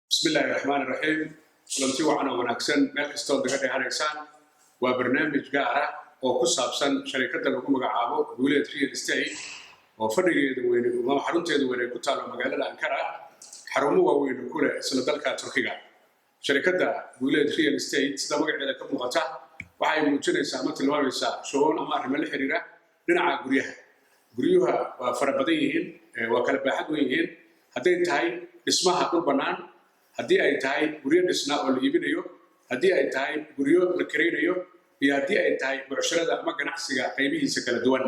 Bismillahi raxmaan raxiim. Kulanti wacan oo wanaagsan meel kastood naga dheehanaysaan. Waa barnaamij gaar ah oo ku saabsan sharikadda lagu magacaabo Guuleed Real Estate, oo fadhigeeda weyne ama xarunteeda weyne ay ku taalo magaalada Ankara, xarumo waaweyn ku leh isla dalka Turkiga. Sharikadda Guuleed Real Estate, sida magaceeda ka muuqata, waxay muujinaysaa ama tilmaamaysaa shu'uun ama arrimo la xiriira dhinaca guryaha. Guryuha waa fara badan yihiin, waa kala baaxad weyn yihiin, hadday tahay dhismaha dhul bannaan, haddii ay tahay guryo dhisnaa oo la iibinayo, haddii ay tahay guryo la karaynayo, iyo haddii ay tahay bucsharada ama ganacsiga qaybihiisa kala duwan.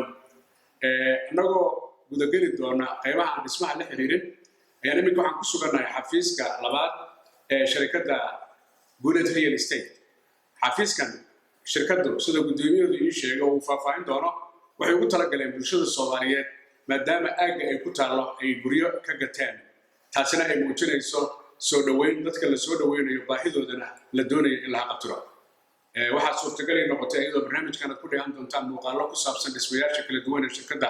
Annagoo gudageli doona qaybaha aan dhismaha la xiriirin ayaan iminka waxaan ku sugannahay xafiiska labaad ee sharikadda Guuleed Real Estate. Xafiiskan shirkaddu, sida guddoomiyahoodu ii sheegay oo uu faahfaahin doono, waxay ugu talagaleen bulshada Soomaaliyeed, maadaama aagga ay ku taallo ay guryo ka gateen, taasina ay muujinayso soo dhoweyn dadka la soo dhoweynayo, baahidoodana la doonayo in laga qabtiro. Waxaa suurtagalay noqotay, iyadoo barnaamijkan aad ku dheehan doontaan muuqaallo ku saabsan dhismayaasha kala duwan ee shirkadda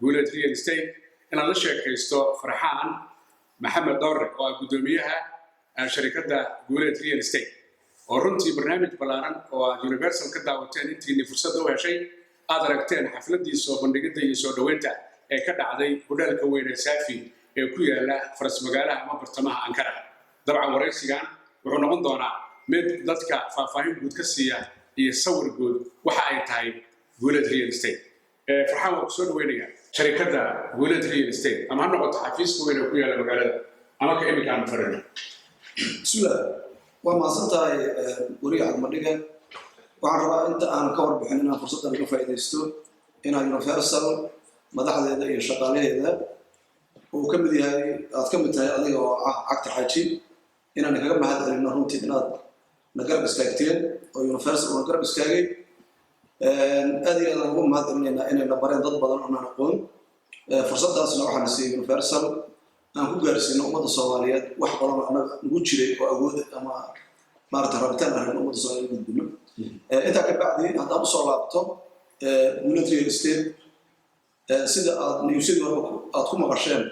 Guuleed Real Estate, inaan la sheekaysto Farxaan Maxamed Dowre, oo ah guddoomiyaha sharikadda Guuleed Real Estate, oo runtii barnaamij ballaaran oo aad Universal ka daawateen, intiinii fursadda u heshay aad aragteen xafladdii soo bandhigidda iyo soo dhoweynta ee ka dhacday hudheelka weyn ee Saafi ee ku yaala faras magaalaha ama bartamaha Ankara. Dabcan waraysigan wuxuu noqon doonaa mid dadka faahfaahin guud ka siiya iyo sawir guud waxa ay tahay Guuleed Real Estate. Farxaan, waa kusoo dhaweynaya sharikadda Guuleed Real Estate, ama ha noqoto xafiiska weyn ee ku yaala magaalada ama ka iminka aan fadhino. Bismillah, waa mahadsan tahay weriga Cagmadhiga. Waxaan rabaa inta aan ka warbixin inaan fursaddan uga faa'iidaysto inaan Universal madaxdeeda iyo shaqaalaheeda uu ka mid yahay, aad ka mid tahay adiga oo ah Cagta Xaaji, inaan kaga mahad celino runtii inaad na garab istaagteen oo Universal una garab istaagay. Aad iyo aad aan ugu mahad celinaynaa inay na bareen dad badan oonaan aqoon. Fursadaasna waxaa na siiyey Universal aan ku gaarsiino ummadda Soomaaliyeed wax badan oo annaga nagu jiray oo awood ama maarata rabitaan aan rabno ummadda Soomaaliyeed gudbino. Intaa ka bacdi, haddaan usoo laabto Guulad Real Estate, sida aad newsyadii hore aad ku maqasheen,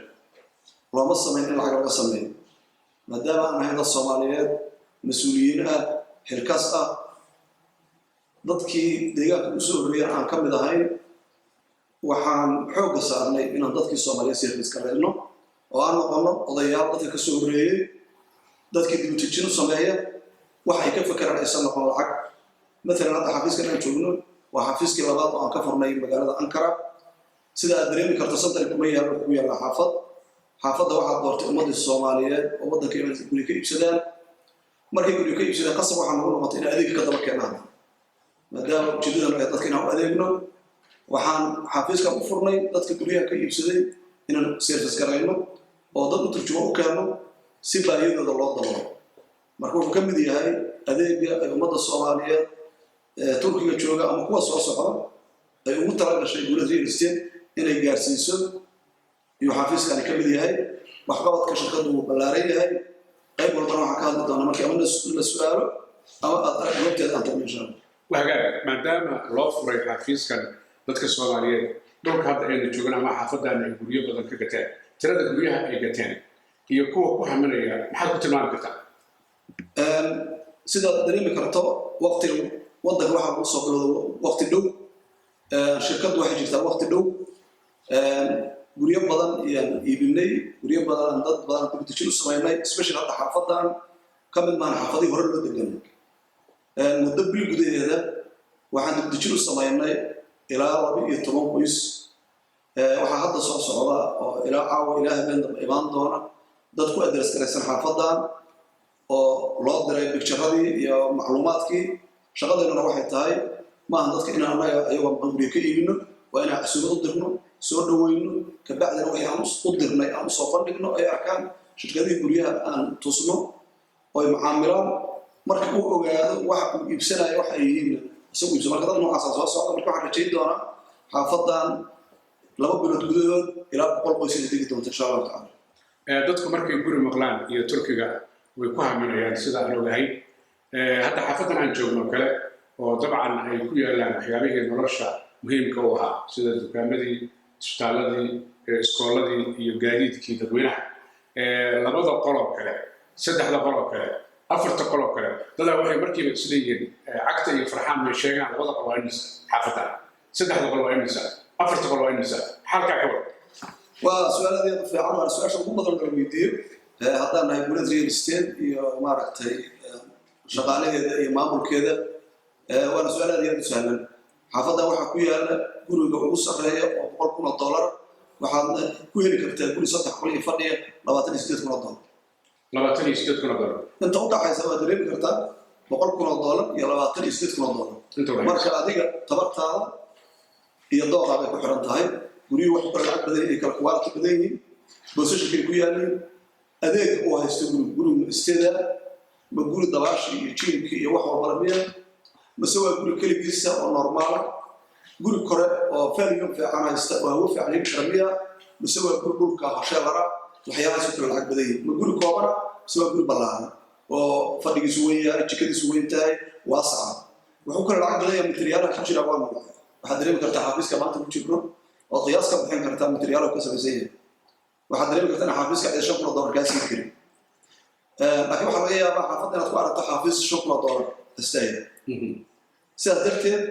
looma samayn in lacag laga sameeyo. Maadaama aan ahayn dad Soomaaliyeed, mas-uuliyiin ah, xilkas ah, dadkii deegaanka usoo horreeyana aan ka mid ahayn, waxaan xoogga saarnay inaan dadkii Soomaaliyeed service garayno oo aan noqono odayaal dadka kasoo horreeyey, dadkii dibutejin u sameeya, wax ay ka fekeraan aysan noqon lacag. Matalan, hadda xafiiskan aan joogno waa xafiiskii labaad oo aan ka furnay magaalada Ankara. Sida aad dareemi karto, central kuma yaalo, wuxuu ku yaallaa xaafad. Xaafadda waxaa doortay ummaddii Soomaaliyeed oo waddanka inay guri ka iibsadaan. Markay guri ka iibsadeen, qasab waxaa nagu noqotay in adeegga ka daba keenaan. Maadaama ujeeddadanu ay dadka inaan u adeegno, waxaan xafiiskan u furnay dadka guryaha ka iibsaday inaan service garayno oo dad u turjumo u keenno si baahiyadooda loo dabalo. Marka wuxuu ka mid yahay adeega ay ummadda Soomaaliyeed ee Turkiga jooga ama kuwa soo socda ay ugu talagashay Guulad Real Estate inay gaarsiiso iyo xafiiskani ka mid yahay. Waxqabadka shirkaddu wuu ballaaran yahay. Qayb walbana waxaan ka hadli doonaa markii ama la su-aalo ama aad goobteeda aan tagno, insha Allah. Wahagaag, maadaama loo furay xafiiskan dadka Soomaaliyeed, dhulka hadda aynu joogno ama xaafaddan ay guryo badan ka gateen, tirada guryaha ay gateen iyo kuwa ku haminaya maxaad ku tilmaami kartaa? Sidaad dareemi karto, waqtiga waddanka waxaa lagu soo bilowda waqti dhow. Shirkaddu waxay jirtaa waqti dhow. Guryo badan ayaan iibinay, guryo badan, dad badan dibudejin u samaynay. Especially hadda xaafadan ka mid maahan xaafadihii hore loo deganay. Muddo bil gudaheeda waxaan dibudejin u samaynay ilaa 12 qoys. Waxaa hadda soo socda oo ilaa caawa, ilaa habeen dambe imaan doona dad ku address garaysan xaafadan oo loo diray pictureadii iyo macluumaadkii. Shaqadeennuna waxay tahay maaha dadka inaan annaga ayagoo maqan guryo ka iibino, waa inaan casuumad u dirno, soo dhaweyno, kabacdina wixii aan u dirnay aan usoo bandhigno, ay arkaan shirkadihii guryaha, aan tusno oo ay macaamilaan. Marka uu ogaado waxa uu iibsanayo waxa ay yihiinna, isagu iibso. Marka dad noocaasa soo socda. Marka waxaan rajayn doonaa xaafadan 2 bilood gudahood ilaa 100 qoys inay degi doonto, insha Allahu tacala. Dadku markay guri maqlaan iyo Turkiga way ku haminayaan. Sida aan ogahay, hadda xaafadan aan joogno kale, oo dabcan ay ku yaalaan waxyaabihii nolosha muhiimka u ahaa, sida dukaamadii, isbitaaladii, iskooladii iyo gaadiidkii dadweynaha, labada qoloo kale Saddexda qol oo kale, afarta qol oo kale, dadaa waxay markiiba isleeyihiin cagta iyo Farxaan may sheegaan labada qol waa imisa xaafadda, saddexda qol waa imisa, afarta qol waa imisa. Xalkaa ka war. Waa su-aal aad iyo aad u fiican, waana su-aasha ugu badan la weydiiyo haddaan nahay Guuleed Real Estate iyo maaragtay shaqaalaheeda iyo maamulkeeda. Waana su-aal aad iyo aad u sahlan. Xaafaddan waxaa ku yaala guriga ugu sarreeya oo $100,000, waxaadna ku heli kartaa guri saddex qol iyo fadhiya $28,000. $28,000. Inta u dhaxaysa waad dareemi kartaa, $100,000 iyo $28,000. Inta udhaxaysa. Marka adiga tabartaada iyo dooqaa bay ku xiran tahay. Guryuhu waxay kala lacag badan yihiin, kala quality badan yihiin, positionkay ku yaalliin, adeega uu haysto gurigu. Gurigu ma isteeda, ma guri dabaashi iyo gymki iyo wax walba lamiya, mase waa guri keligiisa oo normal ah? Guri kore oo volume fiican haysta oo hawo fiican heli kara miya, mise waa guri dhulka hosheelara? Waxyaalahaas u kala lacag badan yihiin. Ma guri koobana, mise waa guri ballaaran oo fadhigiisu weyn yahay, jikadiisu weyn tahay, waasaca? Wuxuu kala lacag badan yahay materiyaalaha ku jira. Waa noocay? Waxaad dareemi kartaa xafiiska maanta ku jirno oo qiyaas ka bixin kartaa materiyaalaha ka samaysan yahay. Waxaad dareemi kartaa in xafiiska cid $5,000 kaa siin karin, laakiin waxaa laga yaabaa xaafadda inaad ku aragto xafiis $5,000 astaaya. Sidaas darteed,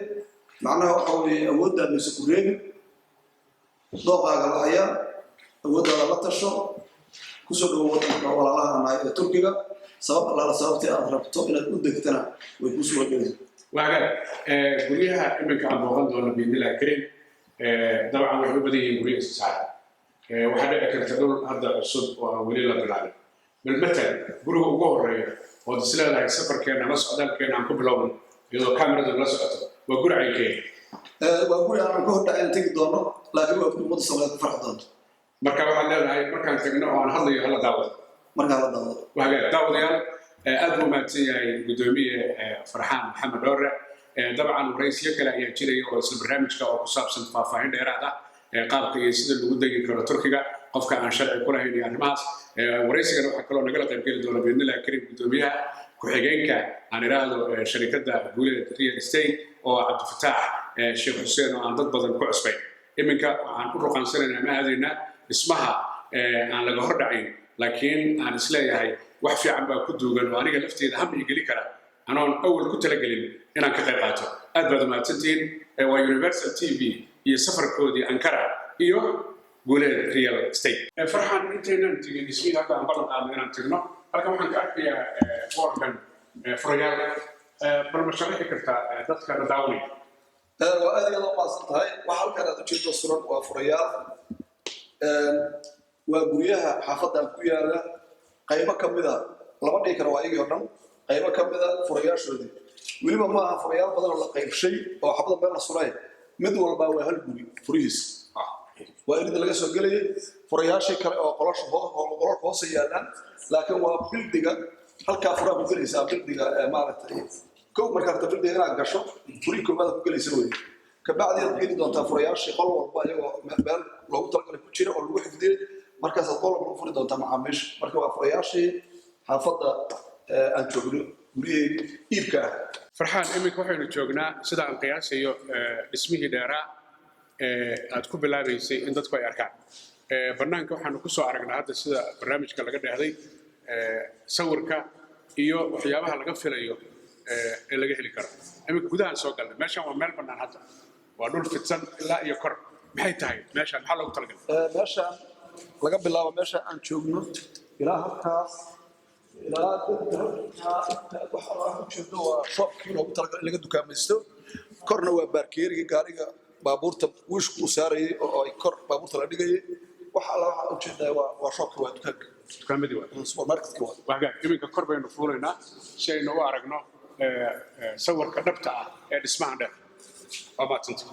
macnaha waxa weeye, awooddaada mayse ku reebin, dooqaaga la ayaa awooddaada la tasho. Kusoo dhawo waddanka walaalaha nahay ee Turkiga. Sabab allaala sababtii aad rabto inaad u degtana way kuu suura gelaysaa. Waa hagaag. Guryaha iminka aan booqan doono biidnillahi kariim, dabcan waxay u badan yihiin guryo istisaaran. Waxaa dhici karta dhul hadda cusub oo aan weli la bilaabin. Bal matal guriga ugu horeeya ood is leedahay safarkeena ama socdaalkeena aan ku bilowno, iyadoo kaamiradu la socoto, waa guri caynkee? Waa guri aanan ka hordhac inaan tegi doono, laakiin waa guri ummadda Soomaaliyeed ku farxi doonto. Marka waxaad leedahay markaan tagno oo aan hadlayo hala daawado. Markaa la daawado. Waa hagaag, daawadayaal, aad buu mahadsan yahay guddoomiye Farxaan Maxamed Dhoore. Dabcan waraysiyo kale ayaa jiraya oo isla barnaamijka oo ku saabsan faahfaahin dheeraad ah qaabka iyo sida lagu degi karo Turkiga qofka aan sharci ku lahayn iyo arrimahaas. Waraysigana waxaa kaloo nagala qaybgeli doona biidnillahi kariim guddoomiyaha ku-xigeenka, aan idhaahdo, sharikadda Guuleed Real Estate oo Cabdifataax Sheekh Xuseen oo aan dad badan ku cusbayn. Iminka waxaan u ruqaansanaynaa ma aadaynaa dhismaha aan laga hor dhacayn, laakiin aan isleeyahay wax fiican baa ku duugan oo aniga lafteeda ham ii geli kara anoon awal ku talagelin inaan ka qayb qaato. Aad baad umahadsantihiin. Waa Universal TV iyo safarkoodii Ankara iyo Guuleed Real Estate. Farxan, intaynan tegin dhismihii hadda aan ballan qaadno inaan tagno, halkan waxaan ka arkayaa boorkan furayaal. Bal ma sharaxi kartaa dadka na daawanaya? Waa aad iyo aad u mahadsan tahay. Waxa halkan aad ujeedo suran waa furayaal. Waa guryaha xaafadan ku yaala qaybo ka mida. Lama dhihi karo waa iyagii oo dhan, qaybo ka mida furayaashoodii. Weliba ma aha furayaal badan oo la qaybshay oo xabada meel la suray. Mid walba waa hal guri furihiis, waa irida laga soo gelayay. Furayaashii kale oo qolosha qolalka hoose yaalaan, laakiin waa buildinga halkaa furaa ku gelaysaa buildinga maaragtay. Kow markaa rabta buildinga inaad gasho, furii koowaad ku gelaysa wey. Kabacdi aad geli doontaa furayaashii qol walba iyagoo meel loogu talagalay ku jira oo lagu xifdiyey. Markaasaad qol walba u furi doontaa macaamiisha. Marka waa furayaashii xaafadda aan joogno guryaheedii iibka ah. Farxaan, iminka waxaynu joognaa, sida aan qiyaasayo, dhismihii dheeraa ee aad ku bilaabaysay in dadku ay arkaan. Bannaanka waxaanu ku soo aragnaa hadda, sida barnaamijka laga dheehday, sawirka iyo waxyaabaha laga filayo ee laga heli karo. Iminka gudahaan soo galnay. Meeshan waa meel bannaan hadda, waa dhul fidsan ilaa iyo kor. Maxay tahay meeshan? Maxaa loogu talagalay? Meeshaan laga bilaabo meesha aan joogno ilaa halkaas, ilaa dadka halkaa waxa aan u jeedo waa shopkii loogu talagalay in laga dukaamaysto. Korna waa baarkeeriga gaariga baabuurta wiishku uu saarayay oo ay kor baabuurta la dhigayay. Waxa alla waxaa ujeedaa waa shopka, waa dukaanka. Dukaamadii waa. Supermarketka waa. Waa hagaag. Iminka kor baynu fuulaynaa si aynu u aragno sawirka dhabta ah ee dhismahan dheer. Waa mahadsanta.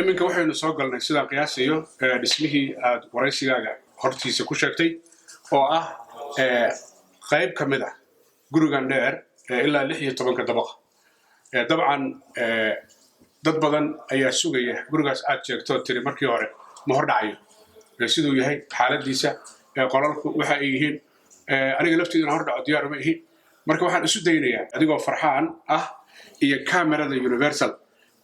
Iminka waxaynu soo galnay, sidaan qiyaasayo, dhismihii aad waraysigaaga hortiisa ku sheegtay oo ah qayb ka mid ah gurigan dheer ee ilaa 16-ka dabaqa. Dabcan dad badan ayaa sugaya gurigaas aad sheegto tiri markii hore ma hor dhacayo, siduu yahay xaaladiisa, qolalku waxa ay yihiin. Aniga lafteeduna hor dhaco diyaar uma ihi. Marka waxaan isu daynayaa adigoo Farxaan ah iyo kamerada Universal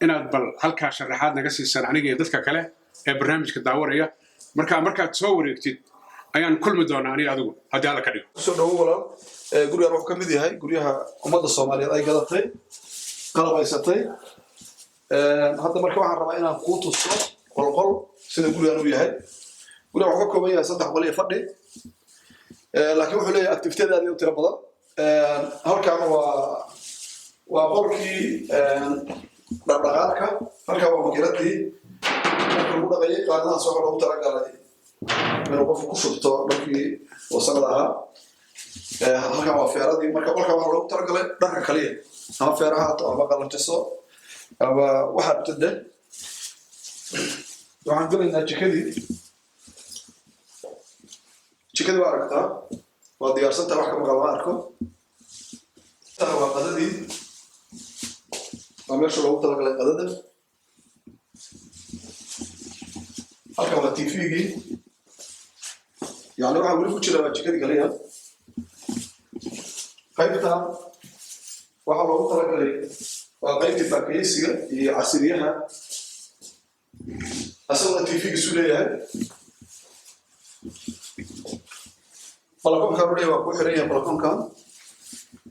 inaad bal halkaa sharaxaad naga siisaan, aniga iyo dadka kale ee barnaamijka daawanaya. Marka markaad soo wareegtid ayaan kulmi doonaa aniga adigu, haddii Alla ka dhigo. Soo dhawo, walaal. Gurigan wuxuu ka mid yahay guryaha ummadda Soomaaliyeed ay gadatay, qalabaysatay. Hadda marka waxaan rabaa inaan kuu tuso qolqol sida gurigan uu yahay. Gurigan wuxuu ka kooban yahay saddex qol iyo fadhi, laakiin wuxuu leeyahay activity aad u tiro badan. Halkan waa qolkii dhaqdhaqaaqka, halkan waa makiinadii marka lagu dhaqayay. Qaadadahaas waxaa loogu talagalay inuu qofku ku shubto dharkii wasaqda ahaa. Halkan waa feeradii. Marka qolkan waxaa loogu talagalay dharka kaliya, ama feeraha haato ama qalanjiso ama waxaad rabtid. Waxaan gelaynaa jikadii. Jikadii waa aragtaa, waa diyaarsantaha, wax ka maqan lama arko. Waa qadadii, waa meesha loogu talagalay qadada. Halkan waa TV-gii. Yani waxaa weli ku jira waa jikadii kaliya. Qaybta waxaa loogu talagalay waa qaybtii baakaysiga iyo casiriyaha, asaguna TV-giisu leeyahay. Balakoonkan u leeyahay, waa kuu xiran yahay balakoonkan.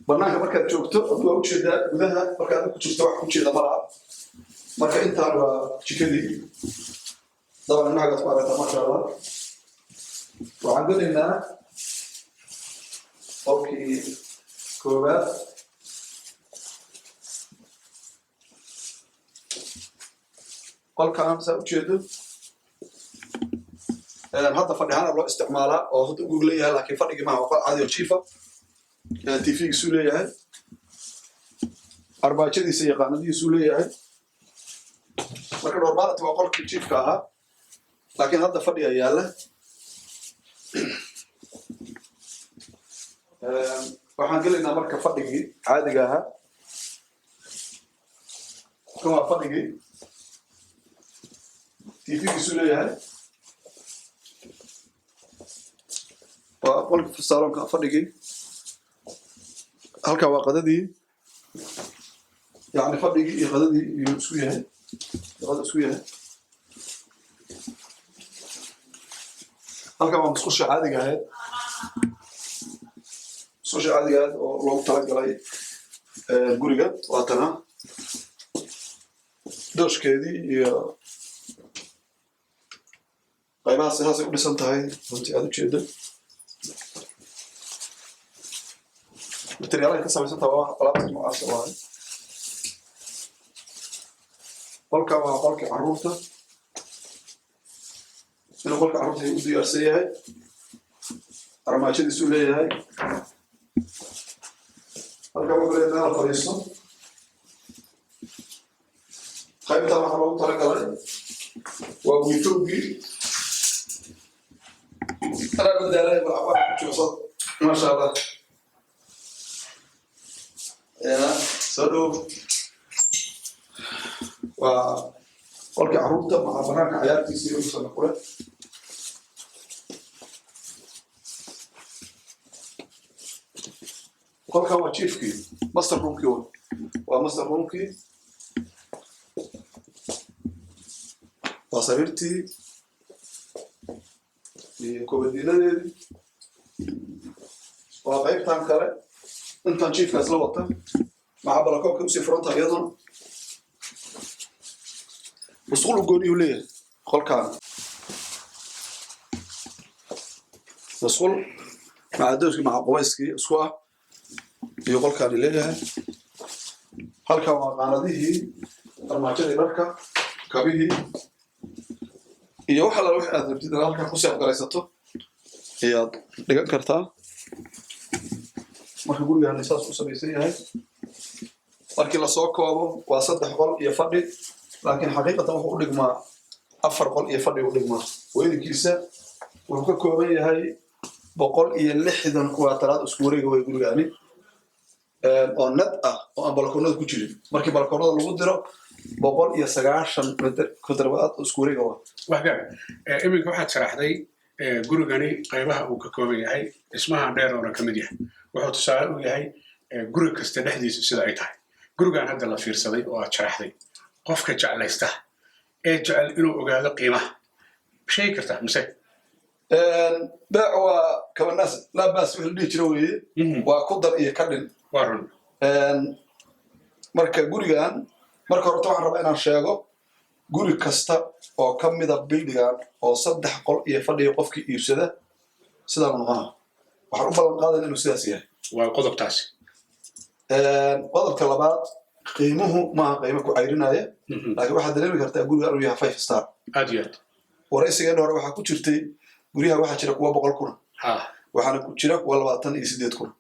Banaanka markaad joogto adigu waa ujeedaa, gudaha markaad ku jirto wax ku jeeda ma laha. Marka intaan waa jikadii, daban indhahagaad ku aragtaa, maasha Allah. Waxaan gelaynaa qolkii koowaad. Qolkan saa ujeedo hadda fadhi ahaan loo isticmaalaa oo hadda ugu leeyahay, laakiin fadhigii maaha, waa qol caadi oo jiifa. TV-giisuu leeyahay, armaajadiisa iyo qaanadihiisuu leeyahay. Marka normality waa qolkii jiifka ahaa, laakiin hadda fadhiga yaalla. Waxaan gelaynaa marka fadhigii caadiga ahaa. Kan waa fadhigii, TV-giisuu leeyahay. Waa qolka saloonka fadhigii. Halkan waa qadadii, yani fadhigii iyo qadadii iyuu isku yahay, qada isku yahay. Halkan waa musqusha caadiga ahayd, musqusha caadiga ahayd oo loogu talagalay guriga. Waatana dooshkeedii iyo qaybahaas saasay u dhisan tahay. Runtii aad ujeedo materiyaalahay ka samaysan tahay, waa alaabta noocaas waaye. Qolkan waa qolkii carruurta, inuu qolka carruurta u diyaarsan yahay, armaajadiisuu leeyahay. Halkan wuxuu leeyahay meel la fadhiisto. Qaybtan waxaa loogu talagalay waa wiitowgii. Anaa badaalay, bal cabaar ku jirsad, maasha Allah. Ya soo dhow, waa qolkii carruurta maca banaanka cayaartiisa iyo usana kule. Qolkan waa jiifkii, master roomkii, waa master roomkii, waa sariirtii iyo kobadiinadeedii. Waa qaybtan kale, intaan jiifkaas la wata maca balakoobka usii furan tahay, iyaduna musqul u gooniyuu leeyahay qolkaan, musqul maca dooskii maca qubayskii isku ah iyo qolkaani leeyahay. Halkan waa qaanadihii, armaajadii dharka, kabihii iyo wax alla wixii aad rabtid inaad halkan ku seef garaysato ayaad dhigan kartaa. Marka gurigani saas u samaysan yahay. Markii lasoo koobo waa saddex qol iyo fadhi, laakiin xaqiiqatan wuxuu u dhigmaa afar qol iyo fadhi u dhigmaa. Weynankiisa wuxuu ka kooban yahay 160 kuwaataraad isku wareega way gurigaani, oo net ah oo aan balakoonada ku jirin. Markii balakoonada lagu diro, 190 kudrabaad oo isku wareega waa. Wahgaag, iminka waxaad sharaxday gurigani qaybaha uu ka kooban yahay, dhismaha dheer oona ka mid yahay, wuxuu tusaale u yahay Guri kasta dhexdiisu sida ay tahay, gurigan hadda la fiirsaday oo aad sharaxday, qofka jeclaysta ee jecel inuu ogaado qiimaha, sheegi kartaa mise? Beec waa kabanaas laa baas wixii la dhihi jira weeye, waa ku dar iyo ka dhin. Waa run. Marka gurigan, marka horta waxaan rabaa inaan sheego, guri kasta oo ka mida buildingan oo 3 qol iyo fadhiga, qofkii iibsada sidaan noqona, waxaan u ballan qaadayna inuu sidaas yahay. Waa qodobtaasi. Qodobka labaad, qiimuhu maaha qiimo ku cayrinaya, laakiin waxaad dareemi kartaa guriga inuu yahay five star. Aad iyo aad. Waraysigeena hore waxaa ku jirtay guryaha waxaa jira kuwa 100,000, waxaana ku jira kuwa 28,000,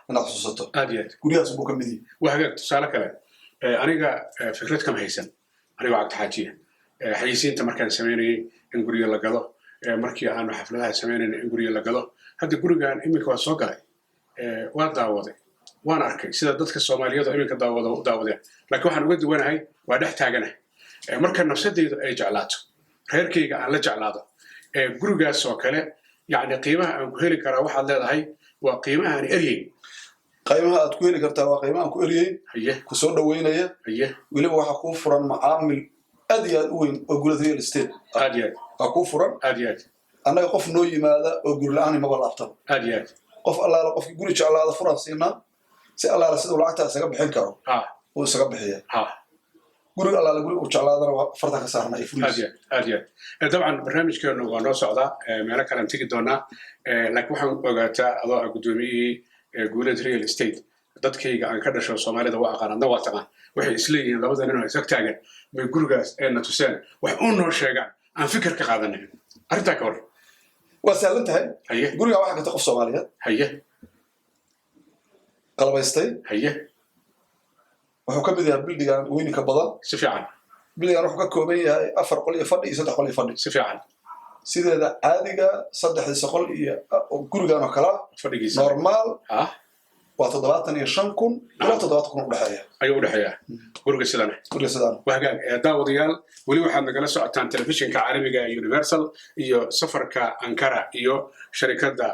inaad xusuusato. Aad iyo aad. Guryahaas buu ka mid yahay. Waa hagaag. Tusaale kale, aniga fikrad kama haysan, anigoo Cabdixaajiya, xayisiinta markaan samaynayay in guryo la gado, markii aanu xafladaha samaynayna in guryo la gado. Hadda gurigan iminka waa soo galay, waa daawaday, waan arkay sida dadka Soomaaliyeed oo iminka daawada u daawadeen, laakiin waxaan uga duwanahay waa dhex taaganahay. Marka nafsadeydu ay jeclaato, reerkayga aan la jeclaado, gurigaas oo kale, yacni qiimaha aan ku heli karaa waxaad leedahay waa qiimaha aan eryeyn. Qiimaha aad ku heli kartaa waa qiimaha aan ku eryeyn, ku soo dhaweynaya. Weliba waxaa kuu furan macaamil aad iyo aad u weyn oo Guuled Real Estate Aad iyo aad. waa kuu furan. Aad iyo aad. Annaga qof noo yimaada oo guri la-aan maba laabtaba. Aad iyo aad. Qof allaala qofkii guri jeclaada furaan siinaa, si allaala siduu lacagtaa isaga bixin karo uu isaga bixiya. Guriga allaala guriga uu jeclaadana waa farta ka saarna ay Aad furiis. Iyo aad, aad iyo aad. Dabcan barnaamijkeenu waa noo socdaa, meelo kalean tegi doonaa, laakiin waxaan ogaataa adoo ah guddoomiyihii Guuleed Real Estate, dadkayga aan ka dhasho Soomaalida waa aqaan, adna waa taqaan, waxay isleeyihiin labada nin oo isag taagan may gurigaas eena tuseen, wax u noo sheegaan, aan fikir ka qaadanay arrintaa. Ka hor. Waa sahlan tahay. Guriga waxaa gatay qof Soomaaliyeed, qalabaystay. Wuxuu ka mid yahay buildingan weyninka badan. Si fiican. Buildingan wuxuu ka kooban yahay 4 qol iyo fadhi iyo 3 qol iyo fadhi. Si fiican. Sideeda caadiga saddexdiisa qol iyo gurigan oo kala fadhigiisa normal waa 75,000 ilaa 70,000 udhexeeya. Ayuu udhexeeyaa guriga sidana. Guriga sidaan. Waa hagaag. Daawadayaal, weli waxaad nagala socotaan telefishinka caalamiga ee Universal iyo safarka Ankara iyo sharikadda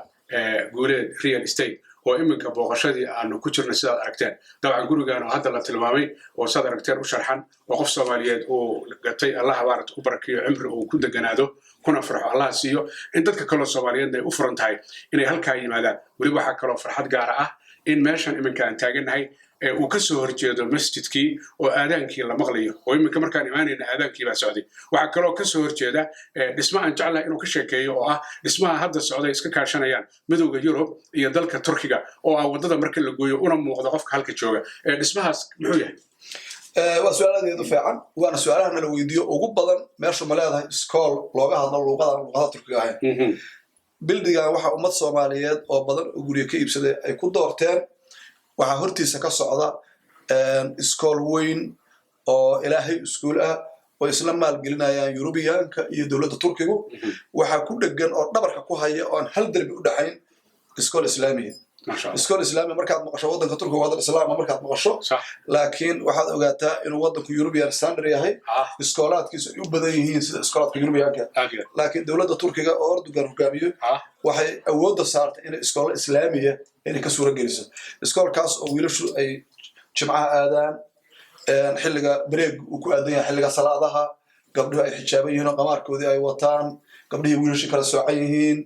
Guuleed Real Estate oo iminka booqashadii aanu ku jirno. Sidaad aragteen, dabcan gurigan oo hadda la tilmaamay oo sidaad aragteen u sharxan oo qof Soomaaliyeed uu gatay, Allaha maarata u barakeeyo, cimri uu ku deganaado kuna farxo Allaha siiyo, in dadka kaloo Soomaaliyeedna ay u furan tahay inay halkaa yimaadaan. Weliba waxaa kaloo farxad gaara ah in meeshan iminka aan taagannahay ee uu ka soo horjeedo masjidkii oo aadaankii la maqlayo, oo iminka markaan imaanayna aadaankii baa socday. Waxaa kaloo ka soo horjeeda dhisma aan jeclahay inuu ka sheekeeyo oo ah dhismaha hadda socday, iska kaashanayaan Midowda Yurub iyo dalka Turkiga, oo ah waddada marka la gooyo una muuqda qofka halka jooga. Dhismahaas muxuu yahay? Waa su-aal aad iyo aad u fiican, waana su-aalaha nala weydiiyo ugu badan. Meeshu ma leedahay iskool looga hadlo luuqadan luuqadaha Turkiga ahayn? Buildingan waxaa ummad Soomaaliyeed oo badan oo guryo ka iibsaday ay ku doorteen, waxaa hortiisa ka socda iskool weyn oo ilaahay iskuul ah oo isla maalgelinayaan Yurubiyaanka iyo dowladda Turkigu. Waxaa ku dhegan oo dhabarka ku haya oo aan hal derbi u dhaxayn iskool Islaamiya. Maasha Allah. Iskool Islaamiya markaad maqasho, waddanka Turkiga waa waddan Islaama markaad maqasho, laakiin waxaad ogaataa inuu waddanku European standard yahay, iskoolaadkiisu ay u badan yihiin sida iskoolaadka Yurubiyaanka, Aad iyo aad. laakiin dowladda Turkiga oo Erdogan hogaamiyo waxay awoodda saartay inay iskoolo Islaamiya inay ka suura geliso, iskoolkaas oo wiilashu ay jimcaha aadaan, xilliga break uu ku aadan yahay xilliga salaadaha, gabdhuhu ay xijaaban yihiin oo qamaarkoodii ay wataan, gabdhihii wiilashii kala soocan yihiin,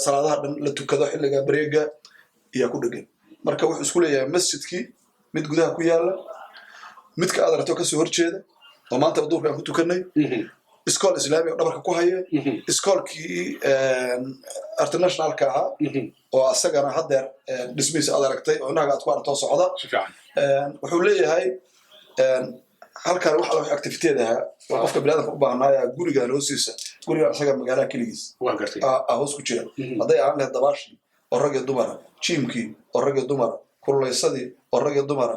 salaadaha dhan la tukado xilliga breakga ayaa ku dhegan. Marka wuxuu isku leeyahay masjidkii, mid gudaha ku yaala, midka aad aragto kasoo horjeeda oo maanta duurka aan ku tukanay, iskool Islaami oo dhabarka ku haya, iskoolkii internationalka ahaa oo asagana haddeer dhismihiisa aad aragtay oo indhahaga aad ku aragtoo socda. Si fiican. Wuxuu leeyahay halkan wax alla wax activity ahaa oo qofka biniadamka u baahnaaya gurigan hoostiisa, gurigan isaga magaalaha keligiis Waa gartay. aa hoos ku jira. Hadday aan lahayd dabaashii oo rag iyo dumara, gymkii oo rag iyo dumara, kululeysadii oo rag iyo dumara,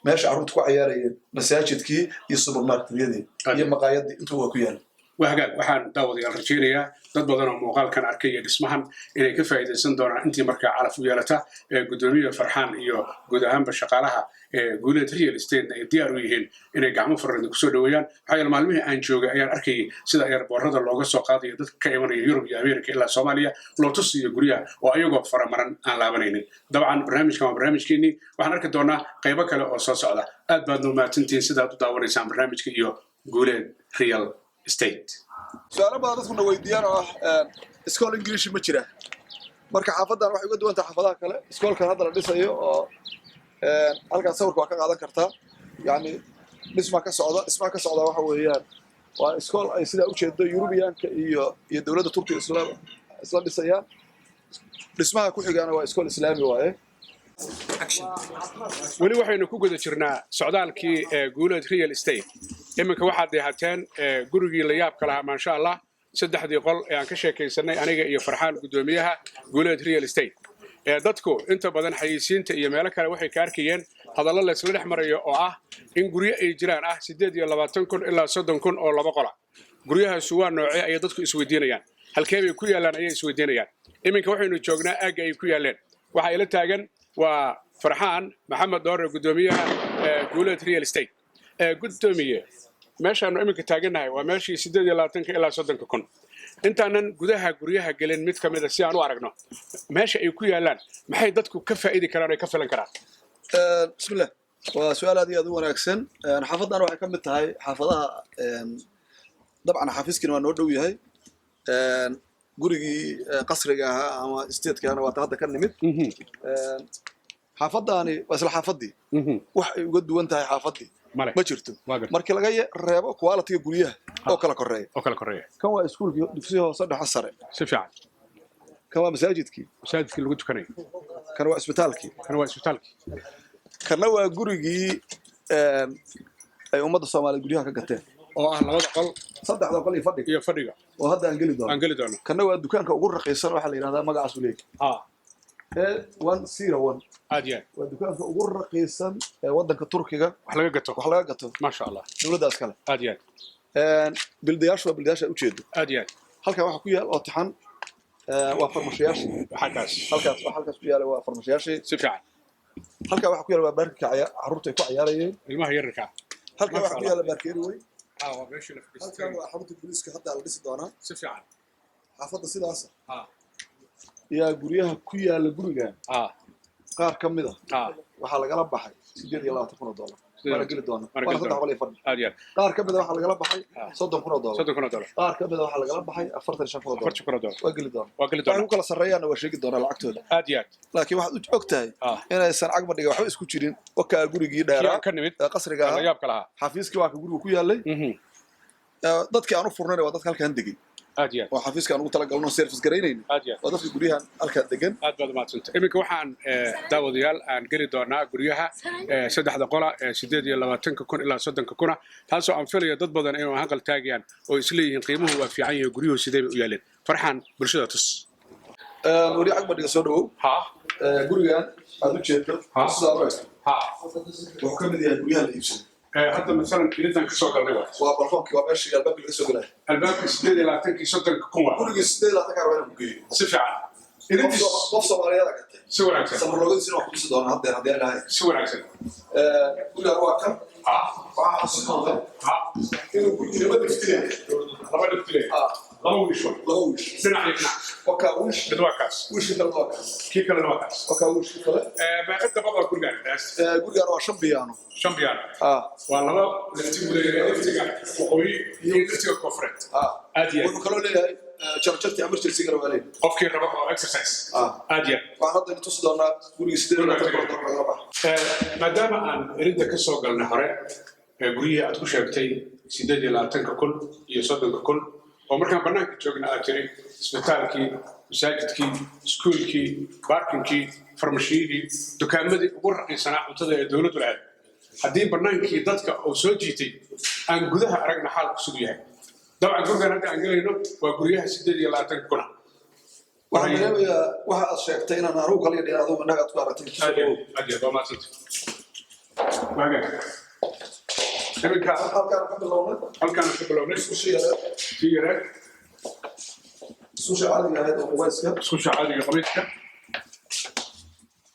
meesha carruurta ku cayaarayeen, masaajidkii iyo supermarketyadii iyo maqaayadii, intuu waa ku yaala. Waa hagaag. Waxaan, daawadayaal, rajaynayaa dad badan oo muuqaalkan arkay iyo dhismahan inay ka faa'iidaysan doonaan intii markaa calaf u yeelata. Ee guddoomiyaha Farxaan iyo guud ahaanba shaqaalaha ee Guuleed Real Estate ay diyaar u yihiin inay gacmo furan kusoo dhoweeyaan, maxaa yeele maalmihii aan joogay ayaan arkayay sida airportada looga soo qaadayo dadka ka imanaya Yurub iyo America ilaa Soomaaliya, loo tusiyo guryaha oo ayagoo faramaran aan laabanaynin. Dabcan barnaamijkan waa barnaamijkeenii. Waxaan arki doonaa qaybo kale oo soo socda. Aad baad mahadsantihiin sidaad u daawanaysaan barnaamijka iyo Guuleed Real Estate. Su-aalo badan dadkuna weydiiyaan oo ah iskool Ingiliishi ma jira. Marka xaafaddan waxay uga duwan tahay xaafadaha kale, iskoolkan hadda la dhisayo oo halkan sawirka waa ka qaadan kartaa, yacni dhismaa ka socda. Dhismaa ka socda waxa weeyaan waa iskool ay sidaa ujeedo Yurubiyaanka iyo dowladda Turkiga isla dhisayaan. Dhismaha ku xigaana waa iskool Islaami waaye. Weli waxaynu ku guda jirnaa socdaalkii ee Guuleed Real Estate. Iminka waxaad deehateen gurigii la yaabka lahaa, maasha Allah, saddexdii qol ee aan ka sheekaysanay aniga iyo Farxaan, guddoomiyaha Guuleed Real Estate. Dadku inta badan xayeysiinta iyo meelo kale waxay ka arkayeen hadallo laysla dhex marayo oo ah in guryo ay jiraan ah 28,000 ilaa 30,000 oo laba qola. Guryahaasu waa noocee ayay dadku isweydiinayaan, halkee bay ku yaallaan ayay isweydiinayaan. Iminka waxaynu joognaa aagga ay ku yaalleen. Waxaa ila taagan waa Farxaan Maxamed Dhoore, guddoomiyaha Guuleed Real Estate. Guddoomiye, meeshaanu iminka taagannahay waa meeshii 28-ka ilaa 30-ka kun. Intaanan gudaha guryaha gelin mid ka mida si aan u aragno meesha ay ku yaallaan, maxay dadku ka faa'idi karaan o ay ka filan karaan? Bismillah, waa su-aal aad iyo aad u wanaagsan. Xaafaddan waxay ka mid tahay xaafadaha, dabcan xafiiskiina waa noo dhow yahay, gurigii qasriga ahaa ama statekaana waata hadda ka nimid. Xaafaddaani waa isla xaafaddii, wax ay uga duwan tahay xaafaddii male ma jirto Waa gartay. markii laga reebo quality-ga guryaha oo kala koreeya. Oo kala koreeya. Kan waa iskuulkii, dugsiga hoose, dhexe, sare. Si fiican. Kan waa masaajidkii. Masaajidkii lagu tukanayo. Kan waa isbitaalkii. Kan waa isbitaalkii. Kanna waa gurigii ay ummadda Soomaaliyeed guryaha ka gateen oo ah labada qol saddexda qol iyo fadhiga iyo fadhiga oo hadda aan geli doono. Aan geli doono. Kanna waa dukaanka ugu raqiisan, waxaa la yidhahdaa magacaasu leeyahay A101. Aad iyo aad. Waa dukaanka ugu raqiisan ee waddanka Turkiga wax laga gato. Wax laga gato. Maasha Allah. Dowladdaas kale. Aad iyo aad. Buildingayaashu waa buildingayaasha ujeedo. Aad iyo aad. Halkan waxaa ku yaal oo taxan waa farmashiyaashii. Xaggaas. Halkaas waxa halkaas ku yaala waa farmashiyaashii. Si fiican. Halkan waxaa ku yaala waa baarkika carruurta ay ku cayaarayeen. Ilmaha yararka. Halkan Masha waxaa ku Allah. yaala baarkeeri weyn. Waa meeshii la fadhiistay. Halkan waa xarunta booliiska, hadda la dhisi doonaa. Si fiican. Xaafadda sidaas yaa guryaha ku yaala gurigan qaar ka mid a waxaa lagala baxay $28,000. Waana geli doona. Waana waana geli saddex qol iyo fadhi. Aad iyo aad. Qaar ka mid a waxaa lagala baxay $30,000. $30,000. Qaar ka mid a waxaa lagala baxay $45,000. $40,000. Waa geli doona. Waa geli waxay doonaa. ku kala sarreeyaanna waa sheegi doonaa lacagtooda. Aad iyo aad. Laakiin waxaad u og tahay inaysan cagmadhiga waxba isku jirin, wakaa gurigii kii dheeraa aan ka nimid ee qasriga la ahaa. yaabka lahaa. Xafiiskii waa ka guriga ku yaalay. Dadkii aan u furnayna waa dadka halkan degay Aad iyo aad. oo xafiiska aan ugu talagalno service garaynayna. Aad iyo aad. Waa dadka guryahan halkan degan. Aad baad umahadsantay. Iminka waxaan daawadayaal aan geli doonaa guryaha saddexda qola ee 28-ka kun ilaa 30-ka kuna, taasoo aan filayo dad badan inuu hanqal taagayaan oo isleeyihiin qiimuhu waa fiican yahay, guryuhu sidee bay u yaaleen? Farxaan, bulshada tus. Weli cagmadhiga soo dhawow. Gurigan aad u jeedo sidaa u eg wuxuu ka mid yahay guryaha la iibsado. Hadda masalan iridan kasoo galnay waa waa balkoonkii, waa meeshii albaabkii laga soo gelaya. Albaabkii 28-kii 30-ka kun waa. Gurigii 28-ka rabaa inaan ku geeyo. Si fiican. Qof Irintiis Qof Soomaaliyeed aa gatay. Si wanaagsan. Samarloogadiisina waa ku dhisi doonaa haddeer haddii aan lahayn. Si wanaagsan. Gurigan waa kan. Waxaa xusid mudan inuu ku jiro laba lifti. Laba liftile. Laba wiish wa. Laba wiish. Dhinac iyo dhinac. Wakaa wiish. Mid waa kaas. Wiishka kalena waa kaas. Kii kalena waa kaas. Wakaa wiishka kale. Meeqa dabaq waa gurigaan qiyaastii? Gurigan waa shan biyaano. Shan biyaan. Waa laba lifti buu leeyahay, liftiga waqooyi iyo liftiga koonfureed. Aad iyo aad. Wuxuu kaloo leeyahay jarjarti emergency-gana waa leeyahay. Qofkii raba oo exercise. Aad iyo aad. Waxaan hadda ina tusi doonaa gurigii $28,000 lagala baxa. Maadaama aan erinta ka soo galnay hore ee guryihii aad ku sheegtay 28-ka kun iyo 30-ka kun, oo markaan bannaanka joogna aad tiri isbitaalkii, masaajidkii, iskuulkii, baarkinkii, farmashiyadii, dukaamadii ugu raqiisanaa cuntada ee dowladdu lahayd, haddii bannaankii dadka uu soo jiitay, aan gudaha aragna xaalku siduu yahay. Dabcan gurigan hadda aan gelayno waa guryaha 28-ka kuna. Waxaan dareemayaa waxa aad sheegtay inaan anugu kaliya dhihin, adigu indhaha aad ku aragtay. Aad iyo aad, aad iyo aad waa mahadsantay. Waa hagaag. Iminka Halkaan ka bilownay. Halkaan ka bilownay. Musqushii yareed. Tii yareed. Musqushii caadiga ahayd oo qubayska. Musqusha caadiga qabayska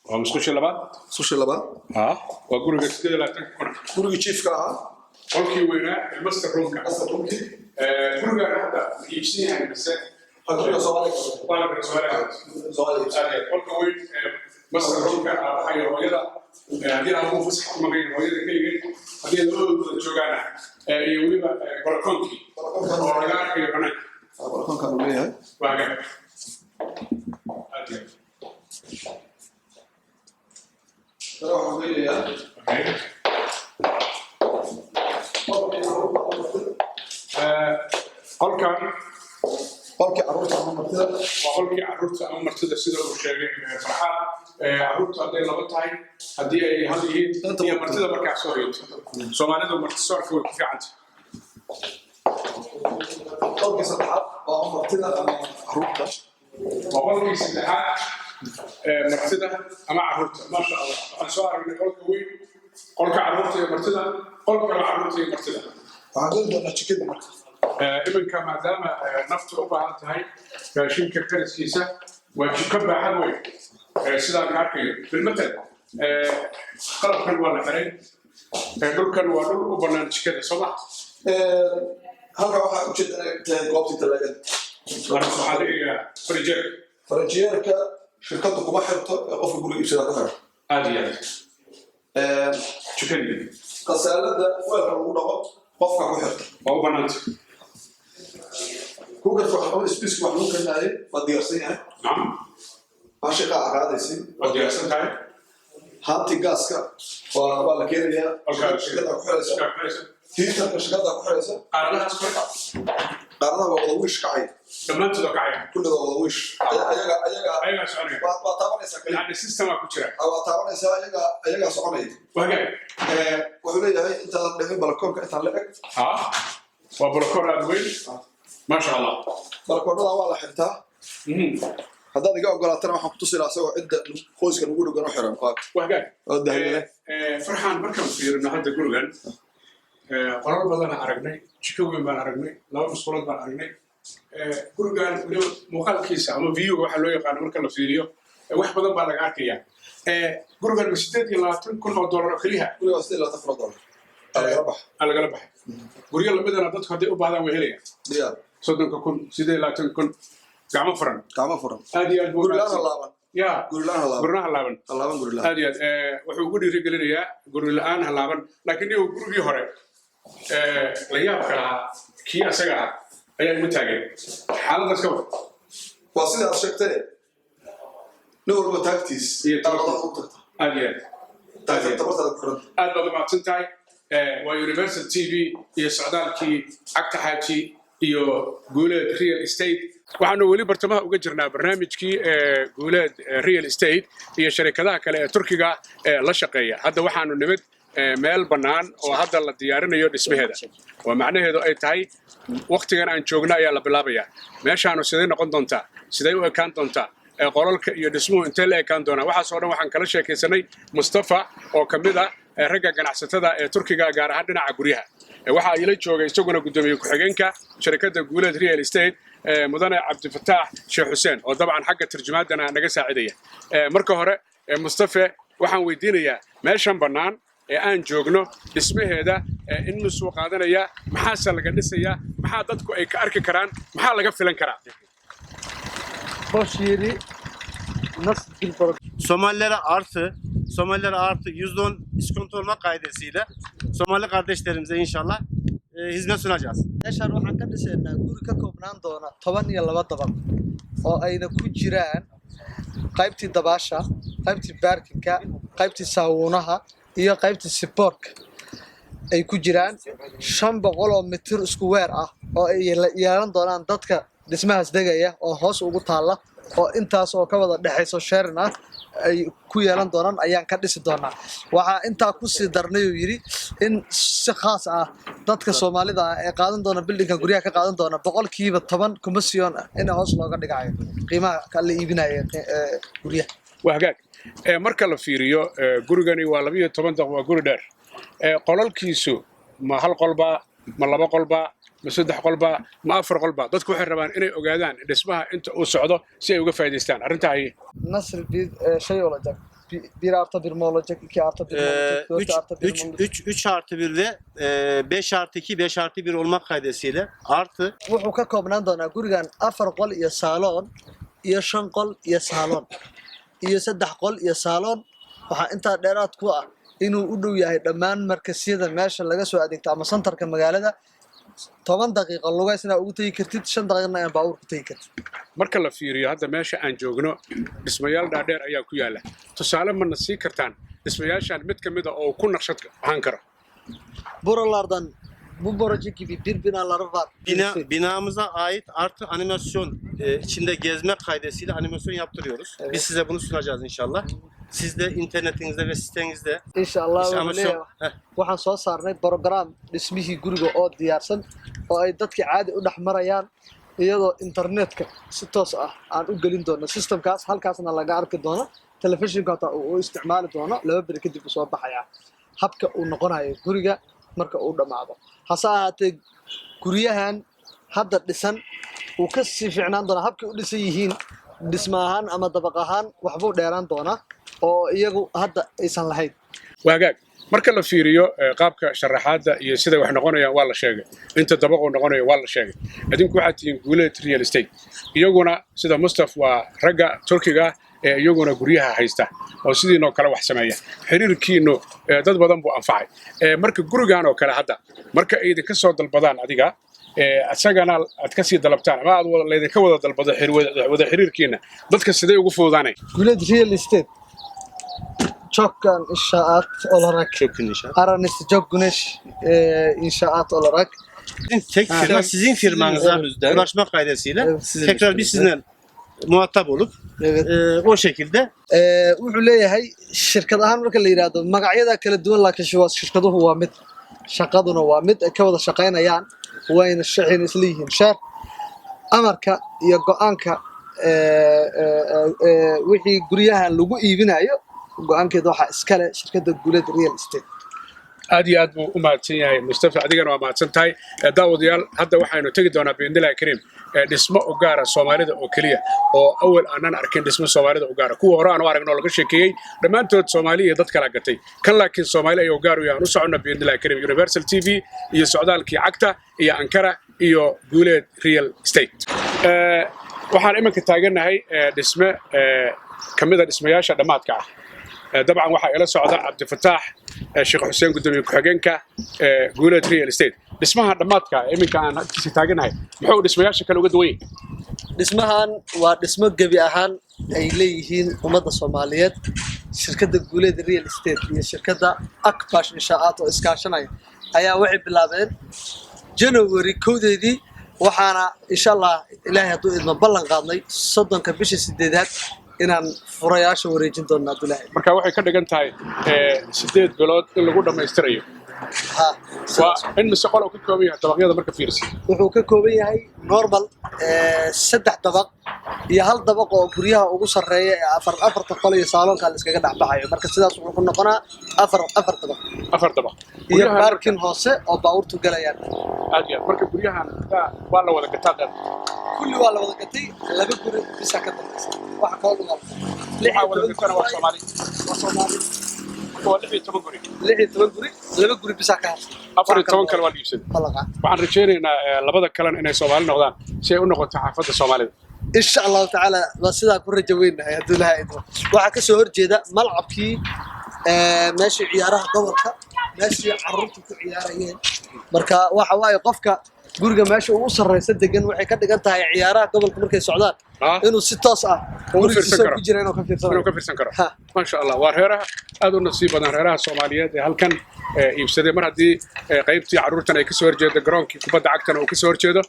waa musqushii labaad. Musqushii labaad. Ha, waa guriga 28-ka kun. Gurigii jiifka ahaa. Qolkii weynaa ee master roomka. Master roomkii. Gurigaan hadda ma iibsan yahay mise? Guriga Soomaaliga. Waa la gara Soomaaliga. Soomaaliga. Qolka weyn ee master roomka, aabaha iyo hooyada, haddii aabuhu fasax ku maqan yahay, hooyada keligeed, haddii labadooda joogaana, iyo weliba balkoonkii oo laga arkayo banaanka. Balkoonkan uu leeyahay. Waa hagaag, aad iyo aad. Tana waxaan geynayaa qolkii carruurta ama martida. Qolkan Qolkii carruurta ama martida. Waa qolkii carruurta ama martida, sida uu sheegay Farxaan. Carruurtu hadday laba tahay, haddii ay hal yihiin iyo martida markaa soo hoyato. Soomaalidu martisoorka way ku fiicanta. Qolkii saddexaad waa martida ama carruurta. Waa qolkii saddexaad ee martida ama carruurta. Maasha Allah, waxaan soo aragnay qolka weyn, qolka carruurta iyo martida, qolka kale carruurta iyo martida. Waxaan geli doonaa jikada marka. Iminka maadaama naftu u baahan tahay raashinka kariskiisa, waa jiko baaxad weyn. Sidaan ka arkayo, bilmatal qalabkan waa la xiray. Dhulkan waa dhul u bannaan jikada, soo ma? Halkan waxaa ujeeda inay tahay goobtii talaagada. Marka waxaa dhigayaa farijeerka. Faranjiyeerka shirkaddu kuma xirto ee qofka guriga iibsada ku xiro. Aad iyo aad. Jikadii. Qasaalada weelka lagu dhaqo qofka ku xirta. Waa u bannaanta. Cookerka wax ama spaceka wax lagu karinaayay waa diyaarsan yahay. Baasha qaaca qaadaysi. Waa diyaarsan tahay. Haantii gaaska waa la keenayaa. Shirkadda ku xiraysa. Shirkadda ku xiraysa. Heaterka shirkadda ku xiraysa. Qaaradahaas marka? Qaaradaha waa wada wiish kacay. Dhammaantood oo kacaya. Kulligood waa wada wiish. Ayaga Ayagaa soconaya. waa taabanaysaa kaliya. Yani system waa ku jira. Waa taabanaysaa, ayagaa soconaya. Waa hagaag. Wuxuu leeyahay intaadan dhicin balakoonka intaan la eg. Ha, waa balakoon aad weyn, maasha Allah. Balakoonada waa la xirtaa. Haddaad iga ogolaatana, waxaan kutusi lahaa isagoo cidda qoyska nagu dhogan u xiran. Waa hagaag. Oo dahyane. Farxaan, markaan fiirino hadda gurigan, qolal badan aragnay, jiko weyn baan aragnay, laba musqulood baan aragnay. Gurigan weliba muuqaalkiisa ama view waxa loo yaqaano marka la fiiriyo, wax badan baa laga arkaya. Gurigan ma $28,000 oo keliya? Guriga waa $28,000 aa lagala baxa. Aa lagala baxay. Guryo lamidana dadku hadday u baahdaan way helayaan. Diyaar. 30-ka kun, 28,000, gacmo furan. Gacmo furan. Aad iyo aad buu Guri laan wanaagsan. Halaaban. Ya. Guri laan halaaban. Gurinaha halaaban. Halaaban guri laan. Aad iyo aad. Wuxuu ugu dhiirigelinayaa guri la-aan halaaban, laakiin iyagu gurigii hore la yaabka lahaa, kii asaga ah ayaa igu taagay xaaladdaas ka war. Waa sida aad sheegtay, nin walba taagtiis Iyo aad u tagta. Aad iyo aad. Taagta tabartaada ku xiran. Aad baad umahadsan tahay. Waa Universal TV iyo socdaalkii Cagta Xaaji iyo Guuleed Real Estate. Waxaanu weli bartamaha uga jirnaa barnaamijkii Guuleed Real Estate iyo sharikadaha kale ee Turkiga ee la shaqeeya. Hadda waxaanu nimid meel bannaan oo hadda la diyaarinayo dhismaheeda, oo macnaheedu ay tahay wakhtigan aan joogno ayaa la bilaabayaa. Meeshaanu siday noqon doontaa, siday u ekaan doontaa, qolalka iyo dhismuhu intee la ekaan doonaa, waxaas oo dhan waxaan kala sheekaysanay Mustafa oo ka mid ah ragga ganacsatada ee Turkiga, gaar ahaan dhinaca guryaha. Waxaa ila joogay isaguna guddoomiye ku-xigeenka sharikadda Guuleed Real Estate, mudane Cabdifataax Sheekh Xuseen, oo dabcan xagga tarjumaadana naga saacidaya. Marka hore, Mustafe waxaan weydiinayaa meeshan bannaan ee aan joogno dhismaheeda in misuu qaadanaya, maxaase laga dhisayaa, maxaa dadku ay ka arki karaan, maxaa laga filan karaa? Boş yeri nasıl bir para Somalilere artı %10 iskonto olmak kaidesiyle Somali kardeşlerimize inşallah hizmet sunacağız. Meeshaan waxaan ka dhisaynaa guri ka koobnaan doona 12 dabaq oo ayna ku jiraan qaybtii dabaasha, qaybtii parkingka, qaybtii saunaha iyo qaybtii sportka, ay ku jiraan 500 oo mitir isku weer ah oo ay yeelan doonaan dadka dhismahaas degaya, oo hoos ugu taalla, oo intaas oo ka wada dhexayso sharing ah ay ku yeelan doonaan ayaan ka dhisi doonaa. Waxaa intaa kusii darnay, uu yidhi, in si khaas ah dadka Soomaalida ah ee qaadan doona buildingka guryaha ka qaadan doona 10% commission ah in hoos looga dhigayo qiimaha ka la iibinayo guryaha. Waa hagaag. Marka la fiiriyo, gurigani waa 12 daq, waa guri dheer. Qolalkiisu Ma hal qolba, ma laba qolba, ma saddex qolba, ma afar qolba? Dadku waxay rabaan inay ogaadaan dhismaha inta uu socdo si ay uga faa'iidaystaan arrintaa. Haye. Nasıl bir şey olacak? 1+1 mi olacak? 2+1 mi olacak? 4 3, artı 1 mi 3, olacak? 3, 3 artı 1 ve 5 artı 2, 5 artı 1 olmak kaydesiyle artı Wuxuu ka koobnaan doonaa gurigan afar qol iyo saaloon iyo shan qol iyo saaloon iyo saddex qol iyo saaloon. Waxaa intaa dheeraad ku ah inuu u dhow yahay dhammaan markasyada meesha laga soo adeegto ama santarka magaalada. 10 daqiiqo lugaysna ugu tegi kartid, 5 daqiiqna aan baabuur ku tegi kartid. Marka la fiiriyo hadda meesha aan joogno, dhismayaal dhaadheer ayaa ku yaala. Tusaale mana sii kartaan dhismayaashan mid ka mid a oo ku naqshad ahaan karo? Buralardan bu proje gibi bir binaları var. Binamıza ait artı animasyon içinde gezme kaydesiyle animasyon yaptırıyoruz. Biz size bunu sunacağız inşallah. Siz de internetinizde ve sitenizde Insha Allah. işte Wuxuu animasyon leeyahay waxaan soo saarnay program dhismihii guriga oo diyaarsan oo ay dadka caadi u dhex marayaan, iyadoo internetka si toos ah aan u gelin doono systemkaas, halkaasna laga arki doono, telefishinka hataa uu u isticmaali doono. 2 beri kadib uu soo baxayaa habka uu noqonayo guriga marka uu dhammaado. Hase ahaatee, guryahan hadda dhisan wuu ka sii fiicnaan doonaa habkay u dhisan yihiin, dhisma ahaan ama dabaq ahaan waxbuu dheeraan doonaa oo iyagu hadda aysan lahayn. Waa hagaag. Marka la fiiriyo qaabka sharaxaadda iyo siday wax noqonayaan waa la sheegay, inta dabaquu noqonayo waa la sheegay. Idinku waxaad tihiin Guuleed Real Estate, iyaguna sida Mustaf waa ragga Turkiga ee iyaguna guryaha haysta oo sidiinoo kale wax sameeya. Xiriirkiinu dad badan buu anfacay. Marka gurigan oo kale hadda marka ay idinka soo dalbadaan adiga, isagana aad ka sii dalabtaan ama aad laydinka wada dalbado, wada xiriirkiina dadka sidee ugu fududaanay? Guuleed Real Estate Çokkan İnşaat olarak Çökün inşaat. Aranızda çok güneş inşaat olarak Tek firma sizin firmanıza Evet. ulaşmak kaydesiyle Evet. Sizin tekrar biz üstünüzde. sizinle muhatap olup o şekilde Wuxuu leeyahay shirkad ahaan marka la yidhaahdo magacyada kala duwan, laakiin shirkaduhu waa mid, shaqaduna waa mid ay ka wada shaqaynayaan, wayna shaqayna isla yihiin. Sheer amarka iyo go'aanka wixii guryahan lagu iibinayo, go'aankeeda waxaa iskale shirkadda Guuleed Real Estate. Aad iyo aad buu u mahadsan yahay Mustafa, adigana waa mahadsan tahay. Daawadayaal, hadda waxaynu tegi doonaa biidnillahi kariim dhismo u gaara Soomaalida oo keliya, oo awal aanan arkin dhismo Soomaalida u gaara. Kuwa hore aan u aragno oo laga sheekeeyey dhammaantood Soomaali iyo dad kala gatay, kan laakiin Soomaali ayuu gaar u yahay. Aan u soconna biidnillahi kariim. Universal TV iyo socdaalkii cagta iyo Ankara iyo Guuleed Real Estate. Waxaan iminka taagannahay dhisme ka mid a dhismayaasha dhammaadka ah. Dabcan waxaa ila socda Cabdifataax Sheekh Xuseen, gudoomiye ku-xigeenka Guuleed Real Estate. Dhismaha dhammaadka iminka aan agtiisa taaganahay muxuu dhismayaasha kale uga duwan yahay? Dhismahan waa dhismo gebi ahaan ay leeyihiin ummadda Soomaaliyeed. Shirkadda Guuleed Real Estate iyo shirkadda Akbash Inshaa'aat oo iskaashanaya ayaa waxay bilaabeen January 1-deedii, waxaana insha Allah, Ilaahay hadduu idmo, ballan qaadnay 30-ka bisha sideedaad inaan furayaasha wareejin doonno hadduu Ilaahay. Marka waxay ka dhigan tahay 8 bilood in lagu dhammaystirayo. Ha. Waa in mise qol uu ka kooban yahay dabaqyada marka fiirsi? Wuxuu ka kooban yahay normal saddex dabaq iyo hal dabaq oo guryaha ugu sarreeya ee afar afarta qol iyo saaloonka la iskaga dhex baxayo. Marka sidaas wuxuu ku noqonaa afar afar dabaq. Afar dabaq. Iyo Guryahan parking hoose oo baabuurtu galayaan. Aad iyo aad. Marka guryahan waa la wada gataa dheer? Kulli waa la wada gatay, laba guri bisa ka dambaysa, waxa kaloo dhan lix Waxaa iyo wada toban gatana guri. Waa Soomaali. Waa Soomaali. Marka waa 16 guri. 16 guri, laba guri bisa ka harsan. 14 kale waa la iibsaday. Waa la qaatay. Waxaan rajaynaynaa labada kalena inay Soomaali noqdaan si ay u noqoto xaafadda Soomaalida. Insha Allahu tacaala, waa sidaa ku rajo weynahay hadduu Ilaahay idmo. Waxaa kasoo horjeeda malcabkii, meeshii ciyaaraha gobolka, meeshii carruurtu ku ciyaarayeen. Marka waxa waaye qofka guriga meesha ugu sarreysa degan waxay ka dhigan tahay ciyaaraha gobolka markay socdaan inuu si toos ah ugu gurigiisa fiirsan soo karo. ku jira inuu ka fiirsanayo. Inuu ka fiirsan karo. Ha. Maasha Allah, waa reeraha aad u nasiib badan, reeraha Soomaaliyeed ee halkan iibsaday, mar haddii qaybtii carruurtan ay kasoo horjeedo, garoonkii kubadda cagtana uu kasoo horjeedo.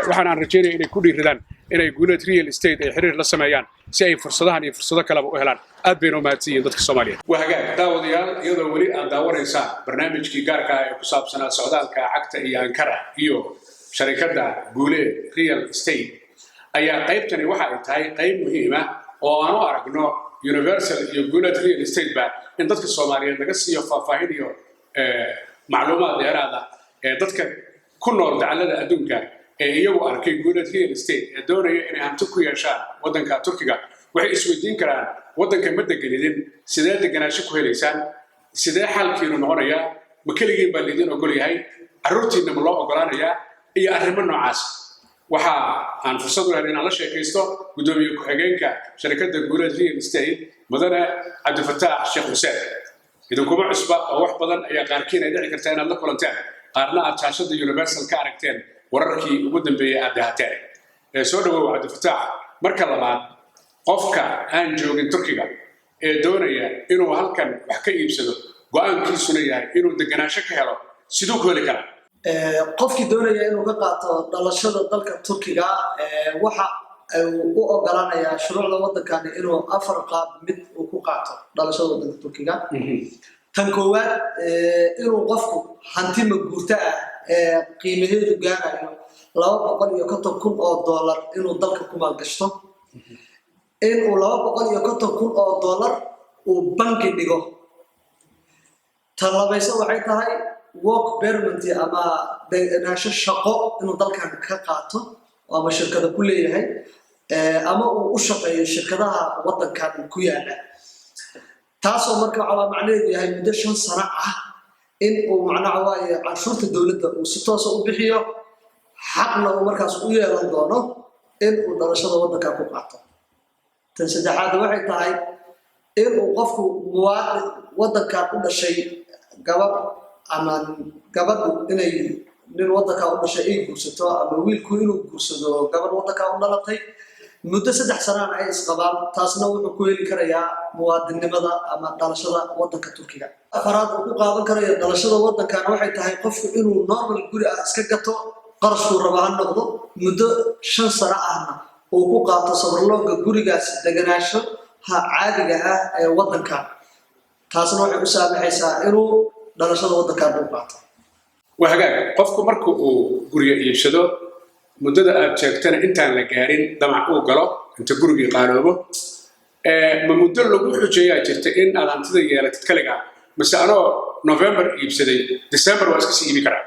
Waxaan aan rajaynaya inay ku dhiiridaan inay Guuleed Real Estate ay xiriir la sameeyaan si ay fursadahan iyo fursado kaleba u helaan. Aad bayna u mahadsan yihiin dadka Soomaaliyeed. Waa hagaag, daawadayaal, iyadoo weli aad daawanaysaan barnaamijkii gaarka ah ee ku saabsanaa socdaalka cagta iyo Ankara iyo sharikadda Guuleed Real Estate, ayaa qaybtani waxa ay tahay qayb muhiim ah oo aan u aragno Universal iyo Guuleed Real Estate ba in dadka Soomaaliyeed laga siiyo faahfaahin iyo Macluumaad dheeraada ee dadka ku nool dacallada adduunka ee iyagu arkay Guuleed Real Estate ee doonaya inay hanti ku yeeshaan waddanka Turkiga waxay isweydiin karaan: waddanka ma deganidin, sidee deganaansho ku helaysaan? Sidee xalkiinu noqonayaa? Ma keligiin baa laydin ogol yahay? Carruurtiinna ma loo ogolaanayaa? Iyo arrimo noocaas. Waxa aan fursad u helay inaan la sheekaysto guddoomiye ku-xigeenka sharikadda Guuleed Real Estate, mudane Cabdifataax Sheekh Xuseen. Idinkuma cusba oo wax badan ayaa qaarkiin ay dhici kartaa inaad la kulanteen, qaarna aad shaashadda Universal ka aragteen, wararkii ugu dambeeyey aad dahateen. Ee soo dhawow, Cabdifataax. Marka labaad, qofka aan joogin Turkiga ee doonaya inuu halkan wax ka iibsado, go'aankiisuna yahay inuu deganaansho ka helo, siduu ku heli karaa? Qofkii doonaya inuu ka qaato dhalashada dalka Turkiga, waxa uu u ogolaanayaa shuruucda waddankani inuu afar qaab mid uu ku qaato dhalashada waddanka Turkiga. Tan koowaad, inuu qofku hanti maguurto ah ee qiimaheedu gaarayo $250,000 inuu dalka ku maalgashto, inuu $250,000 uu bangi dhigo. Tan labayse waxay tahay work permit ama degenaansho shaqo inuu dalkan ka qaato ama shirkada ku leeyahay ama uu u shaqeeyo shirkadaha waddankan ku yaala, taasoo marka waxaa macnaheedu yahay muddo 5 sano ah in uu macnaha waaye canshuurta dowladda uu si toosa u bixiyo, xaqna uu markaas u yeelan doono in uu dhalashada waddankan ku qaato. Tan saddexaad waxay tahay in uu qofku muwaadin waddankan u dhashay, gabadh ama gabadhu inay nin waddankaa u dhashay ay guursato, ama wiilku inuu guursado gabadh waddankaa u dhalatay, muddo 3 sanaan ay isqabaan. Taasna wuxuu ku heli karayaa muwaadinnimada ama dhalashada waddanka Turkiga. Afaraad uu ku qaadan karayo dhalashada waddankana waxay tahay qofku inuu normal guri ah iska gato, qarashkuu raba ha noqdo, muddo 5 sano ahna uu ku qaato sabarloogga gurigaas deganaansho ha caadiga ah ee waddankan. Taasna waxay u saamaxaysaa inuu dhalashada waddankan uu qaato. Waa hagaag. Qofku marka uu guryo iibsado, muddada aad sheegtana intaan la gaarin damac uu galo, inta gurigii qaaloobo, ma muddo lagu xujeeyaa jirta in aad hantida yeelatid kaligaa, mise anoo November iibsaday December waa iska sii iibi karaa?